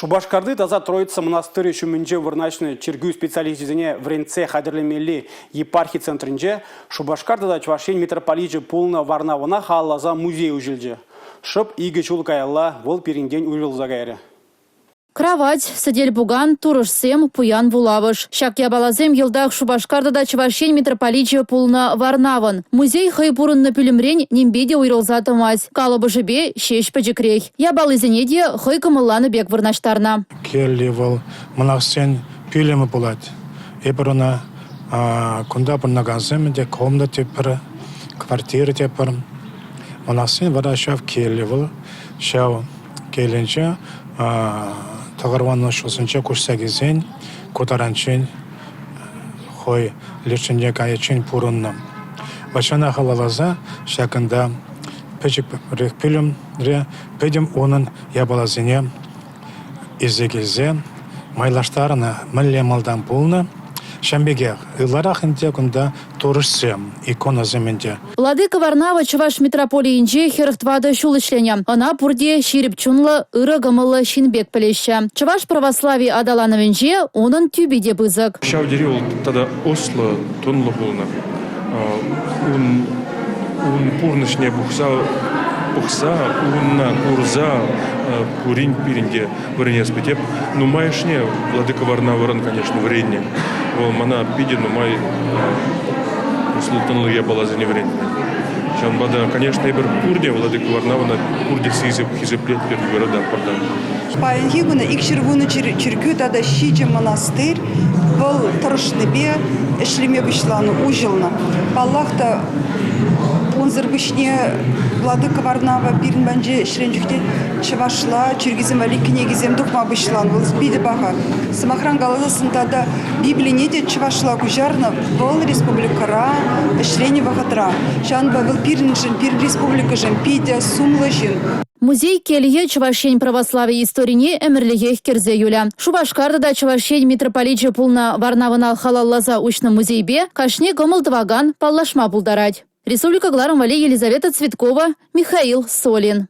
Шупашкарти Таса Троица мӑнастырӗ ҫумӗнче вырнаҫнӑ чиркӳ специалисчӗсене вӗрентсе хатӗрлемелли епархи центрӗнче Шупашкар тата Чӑваш Ен митрополичӗ пулнӑ Варнавӑна халалласа музей уҫӑлчӗ. Шӑп икӗ ҫул каялла вӑл пирӗнтен уйрӑлса кайрӗ. Кравать, сӗтел-пукан, турӑшсем, пуян вулавӑш. Ҫак япаласем йӑлтах Шупашкар тата Чӑваш Ен митрополичӗ пулнӑ Варнавӑн. Музей хӑй пурӑннӑ пӳлӗмрен нимпе те уйрӑлса тӑмасть. Калӑпӑшӗпе ҫеҫ пӗчӗкрех. Япалисене те хӑй кӑмӑлланӑ пек вырнаҫтарнӑ. Кирли вӑл монахсен пӳлӗмӗ пулать. Эпир ӑна кунта пурӑнакансем ӗнтӗ комната тетпӗр, квартира тетпӗр. Монахсен вара ҫав килли вӑл, ҫав килӗнче тӑхӑрвуннӑ ҫулсенче куҫса килсен ку таранччен хӑй лешӗнче кайиччен пурӑннӑ. Ваҫҫана халалласа ҫакӑнта пӗчӗкрех пӳлӗмре пӗтӗм унӑн япаласене илсе килсе майлаштарнӑ, мӗнле малтан пулнӑ, ҫавӑн пекех ытларах ӗнтӗ кунта турӑшсем, иконӑсем ӗнтӗ. Владыка Варнава Чӑваш митрополийӗнче 44 ҫул ӗҫленӗ. Ӑна пурте ҫирӗп чунлӑ, ырӑ кӑмӑллӑ ҫын пек пӗлеҫҫӗ. Чӑваш православи аталанӑвӗнче унӑн тӳпи те пысӑк. Ҫав тери вӑл тата ӑслӑ, тӑнлӑ пулнӑ. Ун, ун пурнӑҫне пухса, пӑхса, унна курса пурин пирӗн те вӗренес пек. Нумайӑшне Владыка Варнавӑран, конечно, вӗреннӗ. Вӑл мана питӗ нумай ӑслӑ-тӑнлӑ япаласене вӗрентнӗ. Ҫавӑнпа та, конечно, эпир пурте Владыка Варнавӑна пурте хисеплетпӗр, юрататпӑр та. Паянхи куна 210 чиркӳ тата ҫичӗ монастырь вӑл тӑрӑшнипе ӗҫлеме пуҫланӑ, уҫӑлнӑ. Паллах та, унсӑр пуҫне Владыка Варнава пирӗн патӗнче ӗҫленӗ чухне чӑвашла чиркӳсем валли кӗнекесем тухма пуҫланӑ. Вӑл питӗ паха. Сӑмахран каласассӑн тата Библине те чӑвашла куҫарнӑ вӑл республикӑра ӗҫленӗ вӑхӑтра. Ҫавӑнпа вӑл пирӗншӗн, пирӗн республикӑшӑн питӗ сумлӑ ҫын. Музей келье Чӑваш Ен православи историне ӗмӗрлӗхех кӗрсе юлӗ. Шупашкар тата Чӑваш Ен митрополичӗ пулнӑ Варнавӑна халалласа уҫнӑ музейпе кашни кӑмӑл тӑвакан паллашма пултарать. Республика кӑларӑм валли Елизавета Цветкова, Михаил Солин.